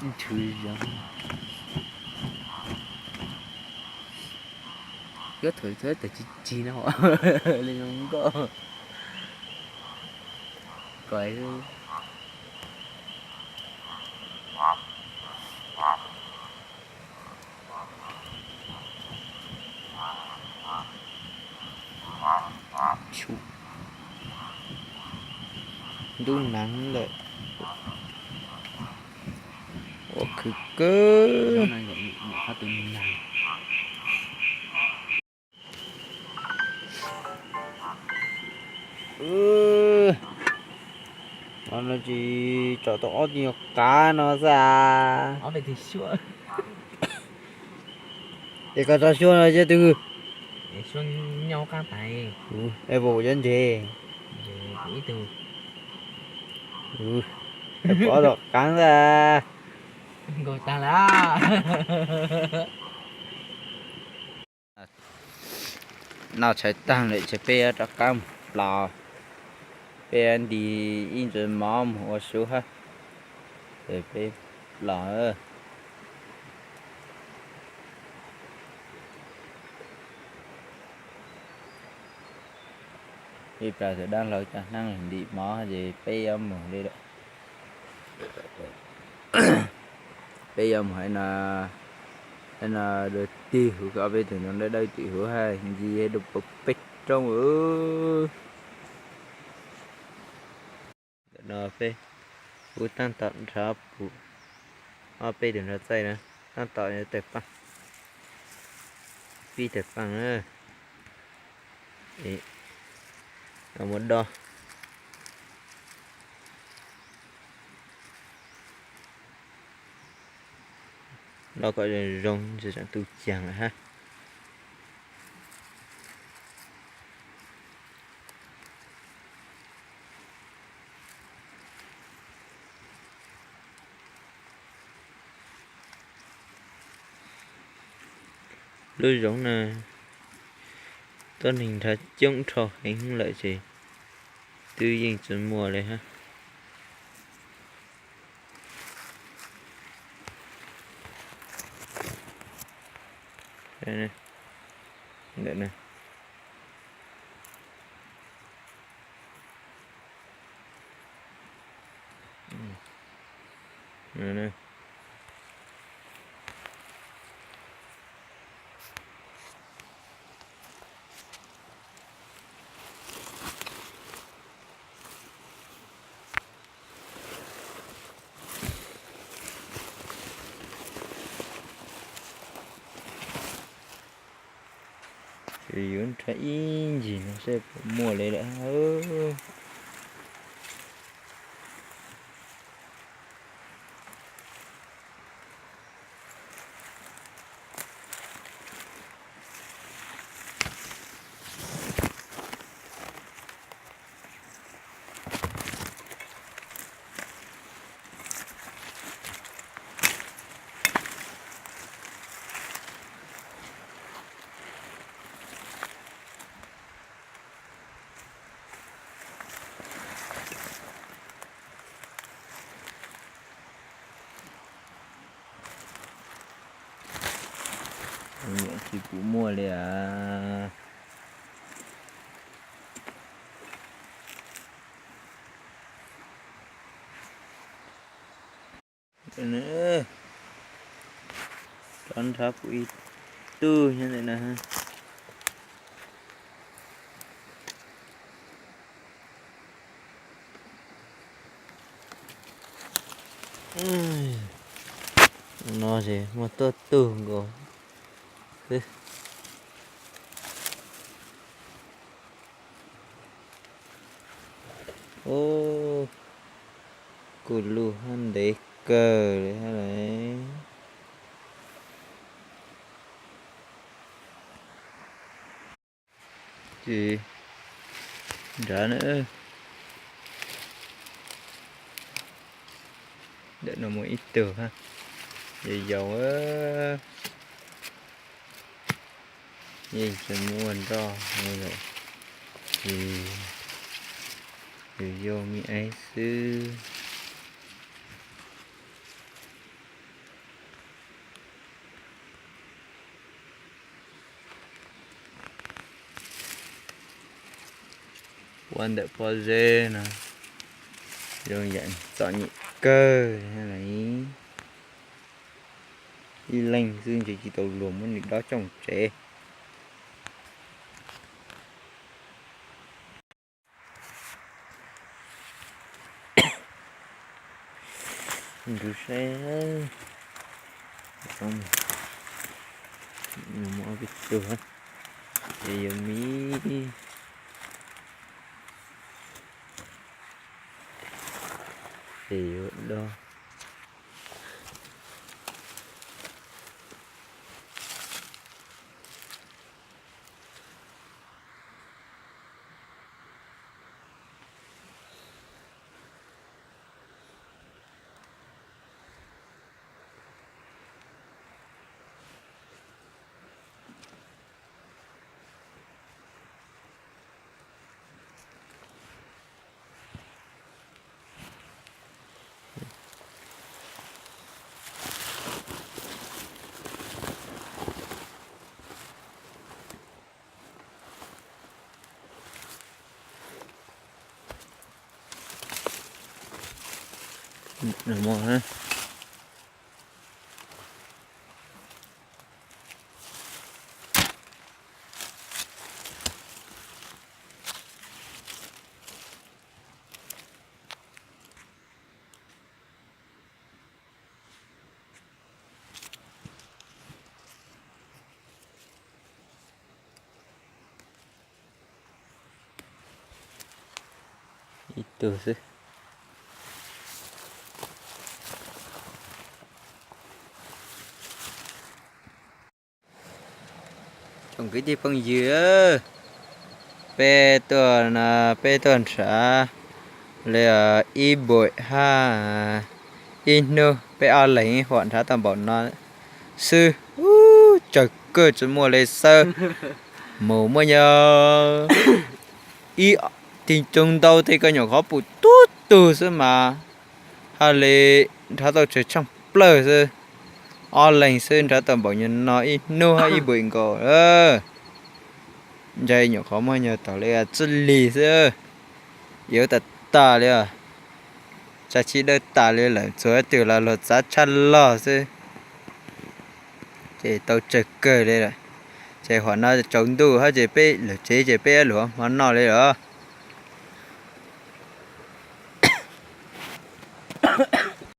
Nrhw zoo. Koj thuam txog tes tsis tsis no, li zoo nkauj. Koj ntub neev lawm. Ua khwv kawg. No tsis tsom tau ob tug nyuag qav no xwb. Es koj tso xyuas no cov twg? Es puas cov ntses? Es puas ob tug qav xwb. Noj tshais tag lawm ces peb yuav rov qab mus plos. Peb nti ib ntsis mov mus ua su hab, ces peb plos. Ib plas tus dab laug cov neeb ntim mov ces peb yuav mus li lawm. Peb yuav mus hais no, hais no dua tig huv, ob peb tug ntoo dawb dawb tim huv hab ntxi dua pem peb roob. Ntawm no peb kuj tab tom nrhav pum ob peb tug nrhav txaij na, tab tom yuav tawg paaj, pib tawg paaj na. Muab do, do kom zoo zoo tseem tu caag lawm hab. Lub zoov no tuab neeg nrhav coob dhau heev lawm ces twb yeej tsis muaj li hab. Ntawm no. Ces yuav nrhav ib ncig no seb puas muaj li lawm. Tsis pum muaj li as. Rov nrhav kuv ib tug nyob ntawm no. No ces muaj tuaj tug nkaus xwb. Ub, kuj luj hab ntev kawg li hab lauj. Ces nrad na, ntawm no muaj ib tug hab, yau yau, yeej tsis muaj nroj li lawm, ces yus yau me ais xwb. Ua ntawm pob zeb no, zoo yam txom nyem kawg li. Ib leeg xwb ntshe tsis tau luag muab nws dob coj mus tsev. Nrug saib, muaj ob peb tug, ces yuav miv, ces yuav dob. Ib tug xwb. Tsoom kwv tij phooj ywg, peb tuaj, peb tuaj nrhav li ib npuim hab ib hnub peb ob leeg huam nrhav tau npaum no xwb. Tsawg kawg tsis muaj li xwb. Mus muaj nyob ib tig coo ntau tej koj nyuam qhuav pum tub tug xwb mas haj li nrhav tau tsawg tshaaj plawg xwb. Ob leeg xwb nrhav tau npaum nyuag no ib hnub hab ib npuim nkaus. Ntshe nyuam qhuav muaj nyuag tau li tsib lig xwb. Yuav tas tas li os. Tsa tsis dawb tas li lawm, txhua twg los luag txav tshaj log xwb. Ces tau tsawg kawg li lawm. Ces huam no tsaus ntuj hab ces peb lawm tsev ces peb luag hmo noj li lawm.